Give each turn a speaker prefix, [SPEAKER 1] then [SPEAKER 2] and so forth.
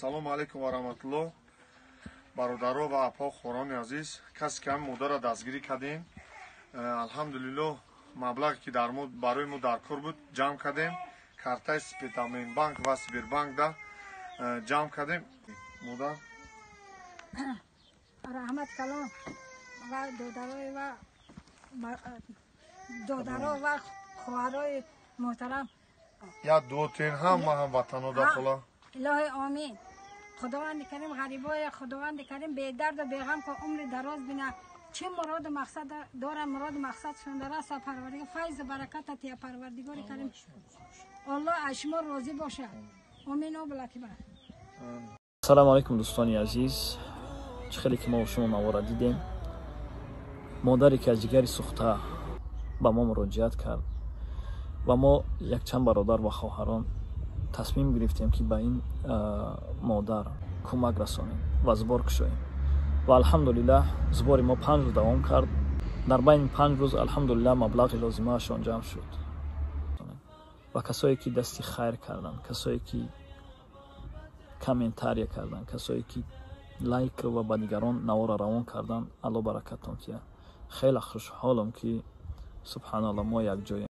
[SPEAKER 1] Салому алайкум ва раҳматуллоҳ, бародаро ва апо, хорони азиз. Касе ки ҳамин модарро дастгирӣ кардем, алҳамдулиллоҳ, маблағе ки дар барои мо дар кор буд, ҷамъ кардем. Картаи Спитаменбанк ва Сбербанкда ҷамъ кардем. Модар,
[SPEAKER 2] раҳмат калон ва додарои ва додаро ва хоҳарои муҳтарам.
[SPEAKER 1] Як дуо тен ҳама ҳамватано да, хола.
[SPEAKER 2] Илоҳи омин. Худованди карим ғарибоя, Худованди карим бедарду беғам ко, умри дароз бина. Чӣ муроду мақсад дорам, муроду мақсадшон дараса. Парвардигор файзу бараката тия. Парвардигори карим, Аллоҳ аз шумо розӣ бошад. Омин облакиба.
[SPEAKER 3] Ассалому алайкум, дӯстони азиз. Чӣ хеле ки мо шумо навора дидем, модаре ки аз ҷигари сӯхта ба мо муроҷиат кард ва мо якчанд бародар ва хоҳарон тасмим гирифтем, ки ба ин модар кӯмак расонем ва сбор кушоем. Ва алҳамдулиллаҳ, сбори мо 5 рӯз давом кард. Дар байни 5 рӯз, алҳамдулиллаҳ, маблағи лозимаашон ҷамъ шуд. Ва касое ки дасти хайр карданд, касое ки комментария карданд, касое ки лайк ва ба дигарон навора равон карданд, Алло баракатон тия. Хеле хушҳолам, ки субҳаналло, мо якҷоем.